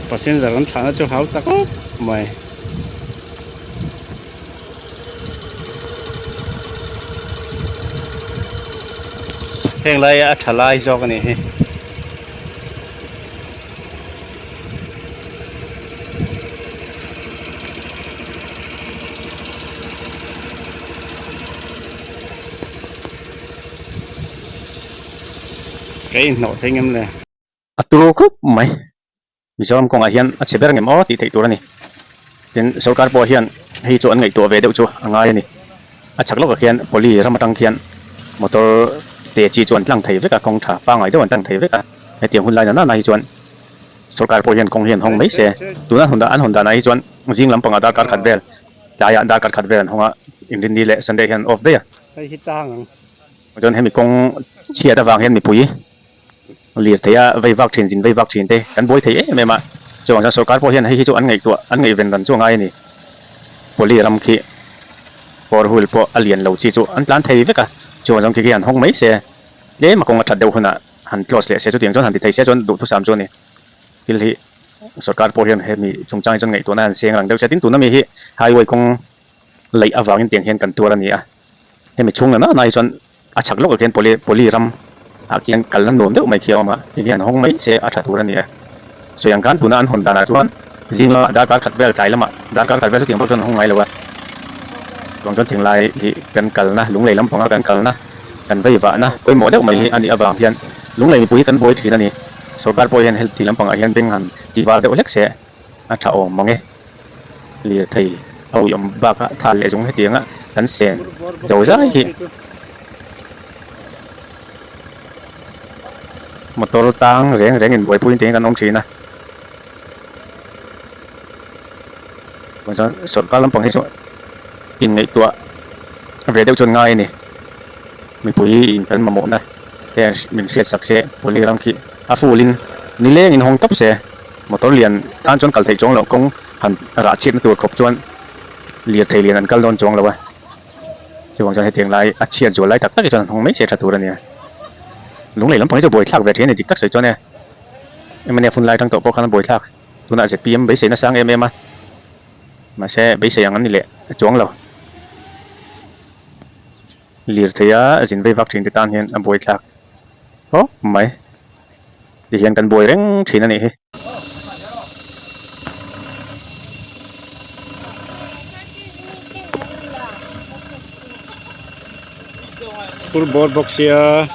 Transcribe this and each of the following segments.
Passenger an thlahna chu hau tak khawp mai. Heng lai a tha lai zawk a nih hi. Ka inhnawh thei ngem le. A turu khawp mai. Mizoram kawngah hian a chhe ber ngem aw tih theih tur a ni. Tin, sorkar pawh hian hei chu an ngaihtuah ve deuh chu a ngai a ni. A chhak lawkah khian Poly ram atang khian motor te chi chu an tlang thei vek a, kawng tha pangngai deuh an tlang thei vek a. Hetiang hun lai na na hi chuan sorkar pawh hian kawng hi an hawng mai se. Tuna an hawn danah hi chuan zing lampangah darkar khat vel, tlaiah darkar khat vel an hawng a, Inrinni leh Sunday hian an off daih a. Hei hi tang ang. Chuan hemi kawng chhiat avang hian mipui Lirthei a vei vak thin, zin vei vak thin te kan buai thei em em a, chuvang chuan sorkar pawh hian hei hi chu an ngaihtuah, an ngaihven ran chu a ngai a ni. Poly ram khi four wheel pawh a lian lo chi chu an tlan thei vek a, chuvang chuan khi khi han hawng mai se, tlem a kawng a that deuh hunah han close leh se chutiang chuan han ti thei se chuan duhthusam chu a ni. Thil hi sorkar pawh hian hemi chungchang hi chuan ngaihtuahna han seng rang deuh se, tin tuna mi hi highway kawng laih avangin tiang hian kan tuar a ni a, hemi chhung la nana hi chuan A chhak lawkah khian pawli pawli ram ah khian kalna nuam deuh mai khi a awm a, hei hian hawng mai se a tha tur a ni a. Sawi ang khan tuna an hawn danah chuan zing lamah darkar khat vel tlai lamah darkar khat vel chutiang pawh chuan an hawng ngai lo a. Chuang chuan thinglai hi kan kalna lunglei lampanga kan kalna kan vei vahna pawimawh deuh mai hi a nih avang hian lunglei mipui hi kan buai thin a ni. Sorkar pawh hian health lampangah hian beng han ti var deuh hlek se a tha awm mang e. Lirthei a uiawm bakah thal leh zung hetianga kan sen zo zai hi motor tang reng reng in buaipui tiin kan awm thin a chuan sawrkar lampang hi chu inngaihtuah ve deuh chuan ngai a ni mipui in kan mamawhna te min hriatsak se pawlih ram khi a full in nileng in hawng tawp se. Motor lian tan chuan kal theih chuang loh kawng han rah chhiatna tur khawp chuan lirthei lian an kal dawn chuang lo a, chuvang chuan hetiang lai a chhiat zual lai tak tak hi chuan an hawng mai se tha tur a nia. Lunglei lampang hi chu buaithlak ve thin a ni dik tak sawi chuan e. Mnf hun lai tang tawh pawh khan a buaithlak tunah zpm beiseina sang em em a, mahse beisei ang an ni leh chuang lo. Lirthei a zin vei vak thin te tan hian a buaithlak khawp mai. Ti hian kan buai reng thin a nih hi. Phur bawr bawk sia.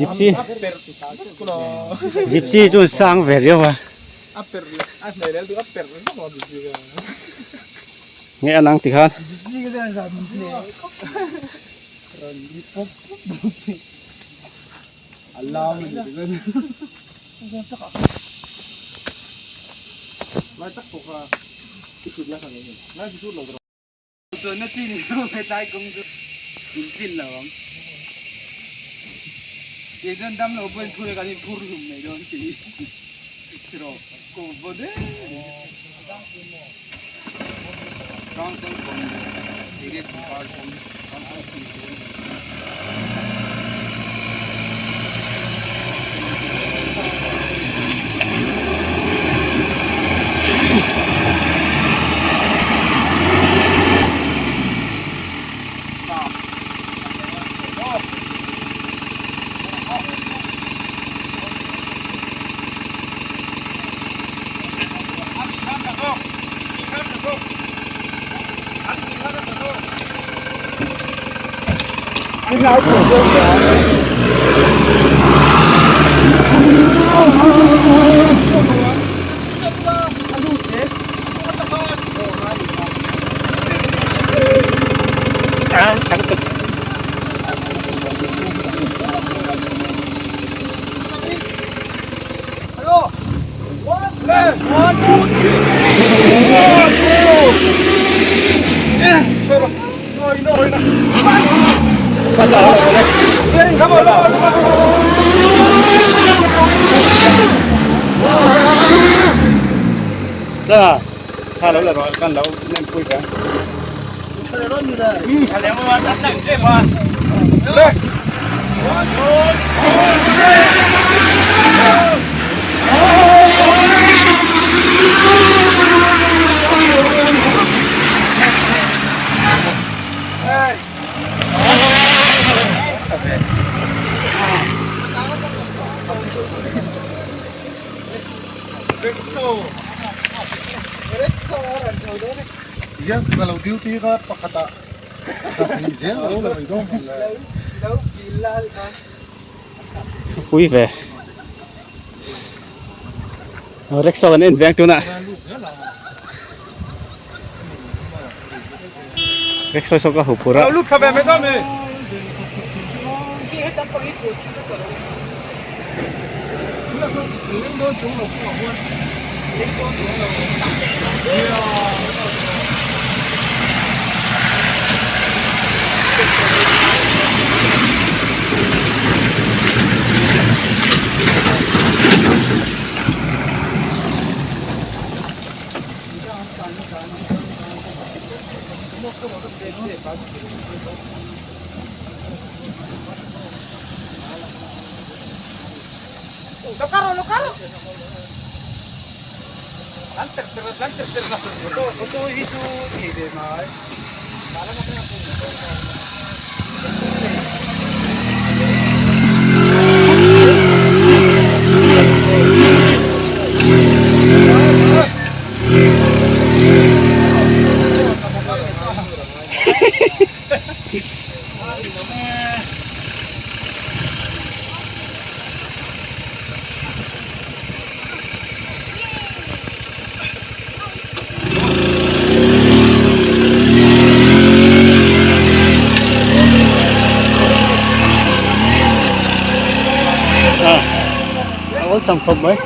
Gypsy Gypsy chu sang ve riau a nge an ang tikhan Hian ka lo duty kha pakhatah zahni zel a lo la mai dawn hmel le. Pui ve. Rickshaw kan en veng tunah. Rickshaw saw ka huphurh a. A awlsam khawp mai.